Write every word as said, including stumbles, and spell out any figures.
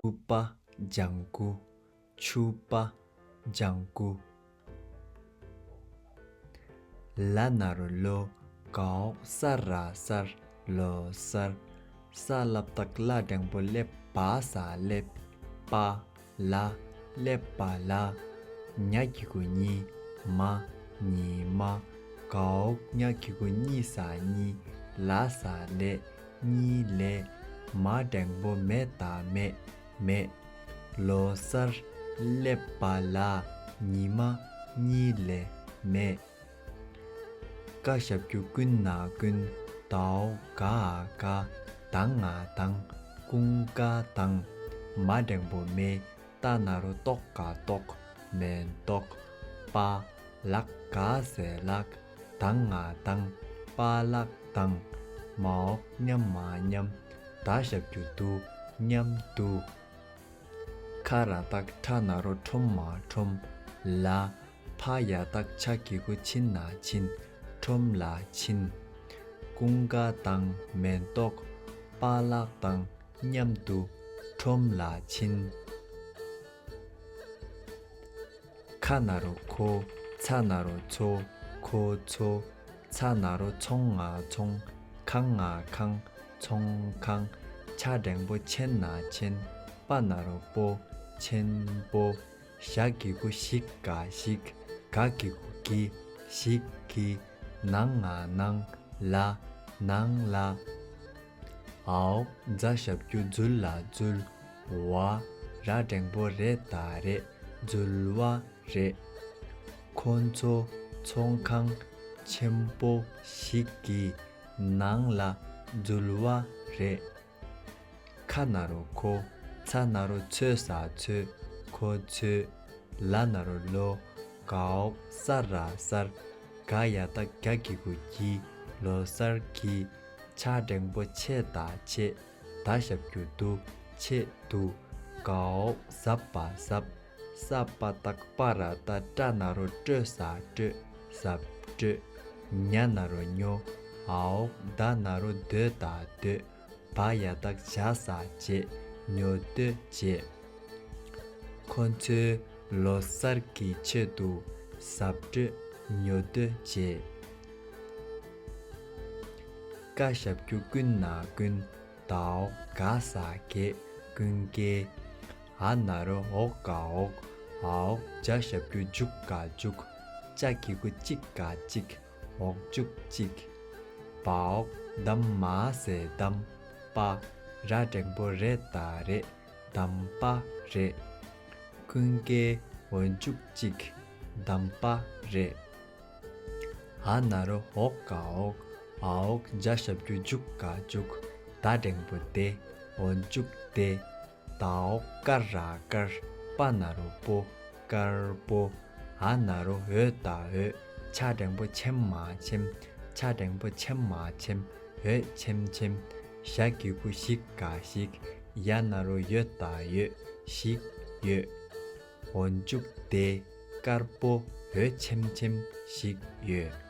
ཕྱུ་པ་ལྗང་ཁུ། ཕྱུ་པ་ལྗང་ཁུ། ལ་ན་རོ་ལོ། ག་འོག་ས་ར་སར། ལོ་སར། ས་ལ་བཏགས་སླ་འགྲེང་བུ་སླེ་བ་ས་སླེབས། པ། ལ། སླེ་བ་ལ། ཉ་གི་གུ་ཉི། མ། ཉི་མ། ག་འོག་ཉ་གི་གུ་གཉི་ས་གཉིས། ལ་ས་ལས། གཉིས་ལས། མ་འགྲེང་བུ་མེ་ད་མེད། མེད། ལོ་སར་སླེ་བ་ལ། ཉི་མ་གཉིས་ལས་མེད། ཀ་ཞབས་ཀྱུ་ཀུ་ན་ཀུན། ད་འོག་ག་འ་ག། ད་ང་དང་། ཀུན་དགའ་དང་། མ་འགྲེང་བུ་མེ། ཏ་ན་རོ་ཏོ་ག་ཏོག་མེ་ཏོག་པ། ལ་ག་ས་ལགས། ད་ང་དང་། པ་ལགས་དང་། མ་འོག་མཉམ་མ་མཉམ། ད་ཞབས་ཀྱུ་དུ། མཉམ་དུ། ཁ་ར་བཏགས་ཁྲ་ན་རོ་ཁྲོ་མ་ཁྲོམ། ལ། ཕ་ཡ་བཏགས་ཕྱ་གི་གུ་ཕྱི་ན་ཕྱིན། ཁྲོམ་ལ་ཕྱིན། ཀུན་དགའ་དང་མེ་ཏོག་པཱ་ལགས་དང་མཉམ་དུ་ཁྲོམ་ལ་ཕྱིན། ཁ་ན་རོ་ཁོ། ཚ་ན་རོ་ཚོ། ཁོ་ཚོ། ཚ་ན་རོ་ཚོ་ང་ཚོང་། ཁ་ང་ཁང་། ཚོང་ཁང་། ཆ་འགྲེང་བུ་ཆེ་ན་ཆེན། པ་ན་རོ་པོ། ཆེན་པོ། ཞ་གི་གུ་ཞི་ག་ཞིག་ག་གི་གུ་གི། ཞིག་གི། ན་ང་ནང་། ལ། ནང་ལ། འའོ། ཛ་ཞབས་ཀྱུ་ཛུ་ལ་ཛུལ། ཝ། ར་འགྲེང་བུ་རེ་ད་རེད། ཛུལ་བ་རེད། ཁོ་ཚོ་ཚོང་ཁང་ཆེན་པོ་ཞིག་གི་ནང་ལ་འཛུལ་བ་རེད། ཁ་ན་རོ་ཁོ། ཚ་ན་རོ་ཚོ་ས་ཚོད། ཁོ་ཚོས། ལ་ན་རོ་ལོ། ག་འོག་ས་ར་སར། ག་ཡ་བཏགས་གྱ་གི་གུ་གྱི། ལོ་སར་གྱི། ཆ་འགྲེང་བུ་ཆེ་ད་ཆེད། ད་ཞབས་ཀྱུ་དུ། ཆེད་དུ། ག་འོག་ཟ་བ་ཟབ། ས་པ་བཏགས་སྤ་ར་བཏགས་སྤྲ་ན་རོ་སྤྲོ་ས་སྤྲོད། ཟབ་སྤྲོད། ཉ་ན་རོ་ཉོ། འའོ། ད་ན་རོ་དོ་ད་སྡོད། བ་ཡ་བཏགས་བྱ་ས་བྱེད། ཉོ་སྡོད་བྱེད། ཁོ་ཚོས་ལོ་གསར་གྱི་ཆེད་དུ་ཟབ་སྤྲོད་ཉོ་སྡོད་བྱེད། ཀ་ཞབས་ཀྱུ་ཀུ་ན་ཀུན། ད་འོག་ག་ས་གད། ཀུན་དགའི། འ་ན་རོ་འོ་ག་འོག། འའོ། ཇ་ཞབས་ཀྱུ་ཇུ་ག་ཇུག་ཅ་གི་གུ་ཅི་ག་ཅིག་འོག་ཇུག་ཅིག་པ་འོག་དམ་མ་ས་དམ། པ། ར་འགྲེང་བུ་རེ་ད་རེད། དམ་པ་རེད། ཀུན་དགའི་འོ་ཇུག་ཅིག་དམ་པ་རེད། འ་ན་རོ་འོ་ག་འོག། འའོ། ཇ་ཞབས་ཀྱུ་ཇུ་ག་ཇུག་ད་འགྲེང་བུ་དེ། འོ་ཇུག་དེ། ད་འོག་ཀ་ར་དཀར། པ་ན་རོ་པོ། དཀར་པོ། འ་ན་རོ་འོ་ད་འོད། ཆ་འགྲེང་བུ་ཆེ་མ་ཆེམ། ཆ་འགྲེང་བུ་ཆེ་མ་ཆེམ། འོད་ཆེམ་ཆེམ། ཞ་གི་གུ་ཞི་ག་ཞིག་ཡ་ན་རོ་ཡོ་ད་ཡོད། ཞིག་ཡོད། འོ་ཇུག་དེ། དཀར་པོ་འོད་ཆེམ་ཆེམ་ཞིག་ཡོད།